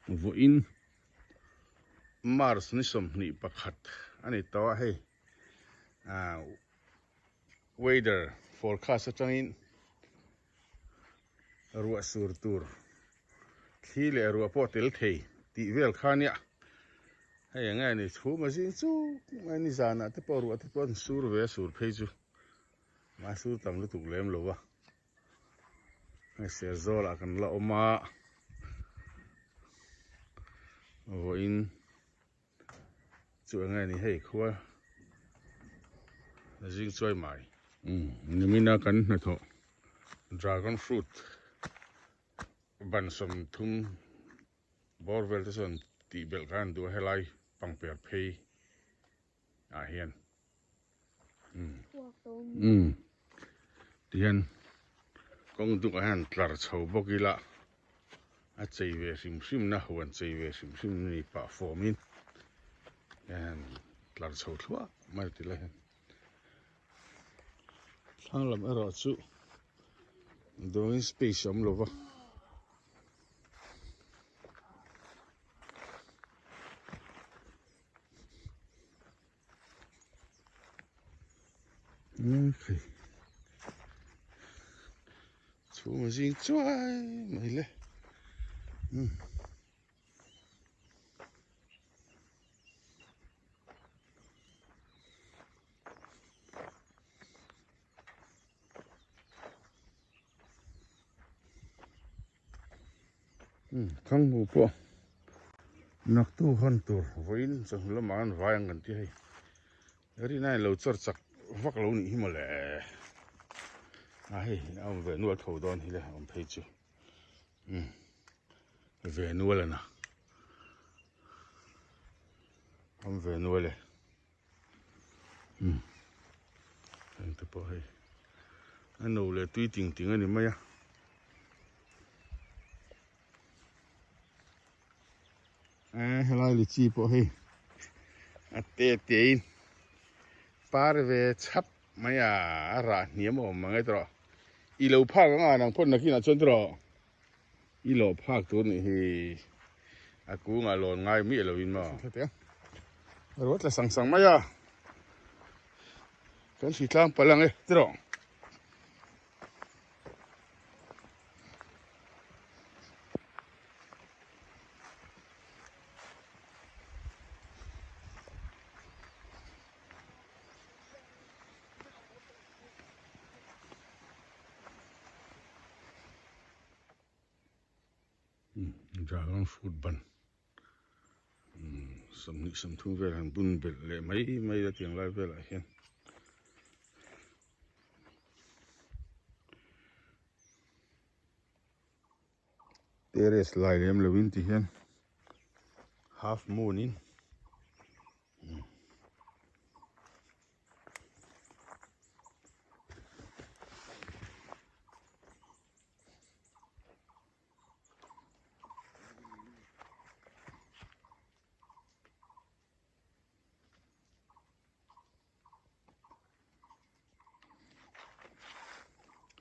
Vawiin March ni 21 a ni tawh a hei ah weather forecast atangin ruah sur tur thli leh ruah pawh tel thei tih vel kha nia hei eng nge ni chhum a zing chuk mai ni zanah te pawh ruah te pawh an sur ve a sur phei chu mahse sur tam lutuk lem lo va. Hei Serzawl ah kan la awm a vawiin chu eng nge ni hei khua zing chuai mai umm nimina kan hnathawh dragon fruit ban 30 bawr vel te chuan tih belh khan an duh a helai pangper phei ah hian umm tihian kawng duk ah hian tlar chho bawk ila a chei ve hrim hrim na huan chei ve hrim hrim ni pah fawm in hian tlar chho thluah mai ti lai hian thlang lam erawh chu dawngin space a awm lo va. Okay. Chhung a zing chuai mai le. Thang hmu pawh naktu hawn tur vawiin chawhnu lamah an vai ang kan ti hei rina in lo chawr chak vak lo nih hi mawle a hei a awm ve nual tho dawn hi le a awm phei chu umm ve nual a na awm ve nual e umm heng te pawh hei a no leh tui ting ting a ni mai a eh helai lichi pawh hei a te te in par ve chhap mai a a rah hniam a awm mang e tawh i lo phak ang a nang phawt nakinah chuan tawh I lawh phak tur nih hi a kungah lawn ngai miah lo in maw. Ruah tla sang sang mai a, kan hri tlang palh ang e tiraw. Dragon fruit ban 20 30 vel han bun belh leh mai mai a tiang lai velah hian terrace lai lem lovin ti hian half moon in.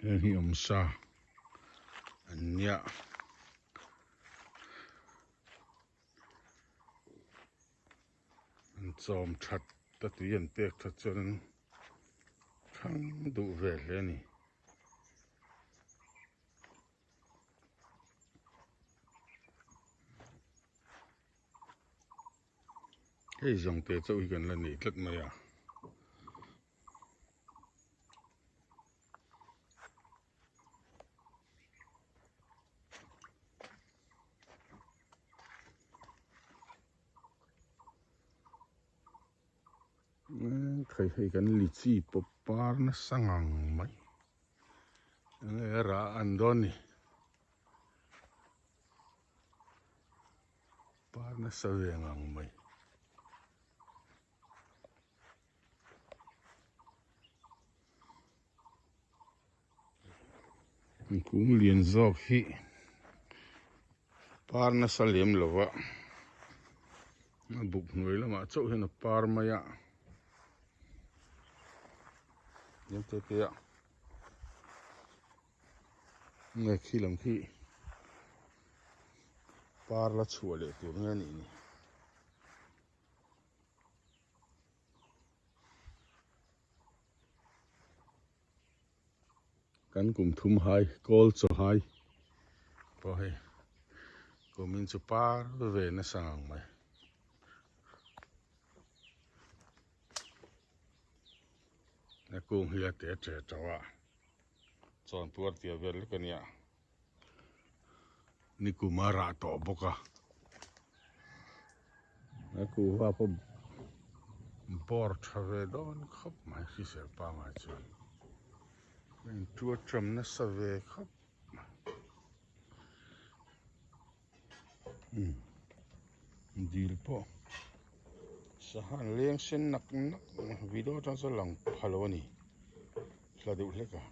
Heng hi awm sa an nia. An chawm that ta tui an pek that chuan an thang duh ve hle a ni. Hei zawng te chauh hi kan la nei tlat mai a. Khai hei kan lichi pawp par nasa ngang mai enge rah an dawn ni par nasa ve ngang mai. Kung lian zawk hi par nasa lem lo va a buk hnuai lamah chauh hian a par mai a tlem te te a nge khi lam khi. Par la chhuah leh tur nge anih ni. Kan kum thum hai kawl chaw hai pawh hei kumin chu par ve nasa ngang mai. A kung hi a te ṭe ṭo a, chawn puar tia vel lek a nia. Nikum a rah tawh bawk a, a kuhva pawh bawr tha ve dawn khawp mai hrisel pangngai chuan a intuar ṭam nasa ve khawp mai. Umm dil pawh sangha an leng sen nak nak video atang chuan lang pha lo a ni hla deuh hlek a.